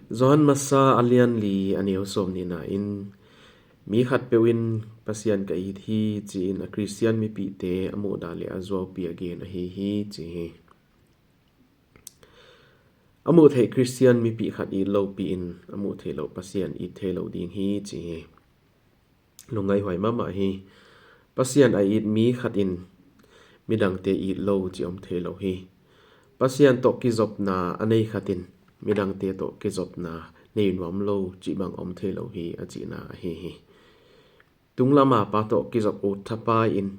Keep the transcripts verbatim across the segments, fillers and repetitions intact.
Johan Masa a lian li a neu sawm nihna in, mi khatpeuh in Pasian ka it hi ci-in a Khristian mipihte a muhdah le a zuaupi a gen ahi hi ci hi. A muh theih Khristian mipih khat it lopi in a muh theih loh Pasian it thei lo ding hi ci hi. Lungngaihhuai mahmah hi. Pasian a it mi khat in midangte it lo ci om thei lo hi. Pasian tawh kizopna a nei khat in midangte tawh kizopna nei nuam lo ci bang om thei lo hi a cihna ahi hi. Tung lama pa tawh kizop ut thapai in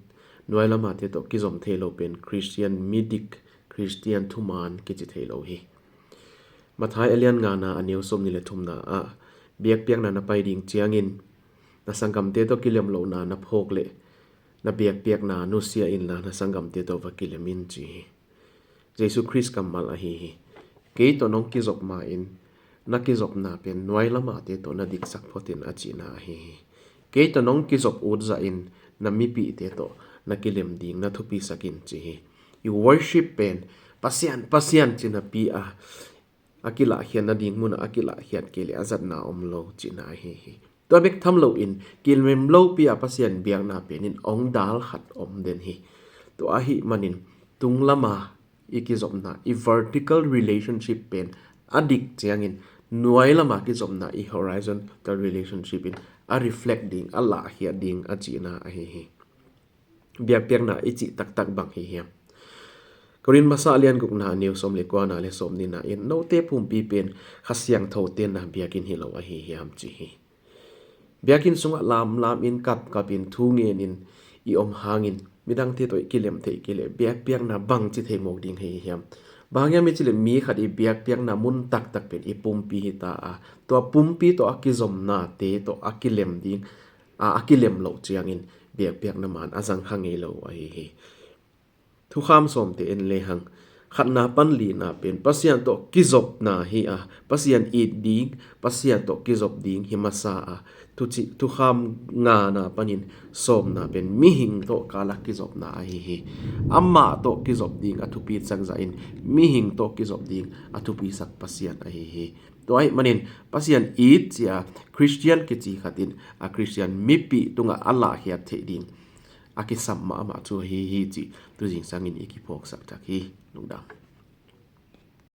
nuai lama te tawh kizom thei lo pen Khristian midik, Khristian thuman kici thei lo hi. Mathai a lian ngana a neu sawm ni le thumna ah biakpiakna na pai ding ciangin na sanggamte tawh kilem lohna na phawk leh na biakpiakna nusia inla na sanggamte tawh va kilem in ci hi. Jesu Khrist kammal ahi hi. Kei tawh nong kizop ma-in na kizopna pen nuai lamate tawh na diksak phot in a cihna ahi hi. Kei tawh nong kizop ut zahin na mipihte tawh na kilem ding na thupisak in ci hi. I worship pen Pasian, Pasian ci napi a a kilahkhiat nading munah a kilahkhiat kei le a zatna om lo cihna ahi hi. Tua bek tham loin kilem lopi a Pasian biakna penin ong dal khat om den hi. Tua ahi manin tung lama i kizopna i vertical relationship pen a dik ciangin nuai lama kizopna i horizontal relationship in a reflect ding, a lahkhiat ding a cihna ahi hi. Biakpiakna i cih taktak bang hi hiam? Korin masa a lian gukna a neu sawm le kuana le sawm nihna in note pumpi pen Kha Siangtho tenna biakinn hi lo ahi hiam ci hi. Biakinn sungah lamlam in kapkap in thu ngen in i om hangin midangte tawh i kilem theih kei le biakpiakna bang ci thei mawk ding hi hiam? Bang hiam i ci le mi khat i biakpiakna mun taktak pen i pumpi hi ta a, tua pumpi tawh a kizomnate tawh a kilem ding a, a kilem loh ciangin biakpiakna man a zang kha ngei lo ahi hi. Thukham sawmte en lehang khatna pan lina pen Pasian tawh kizopna hi a, Pasian it ding, Pasian tawh kizop ding hi masa a, thuci, thukham ngana panin sawmna pen mihing tawh kala kizopna ahi hi. Amah tawh kizop ding a thupi sak zahin mihing tawh kizop ding a thupi sak Pasian ahi hi. Tua ahi manin Pasian it cia Khristian kici khatin a Khristian mipi tungah a lahkhiat theih ding a kisam mahmah thu ahi hi cih tuzingsangin i kiphawksak tak hi. Lungdam.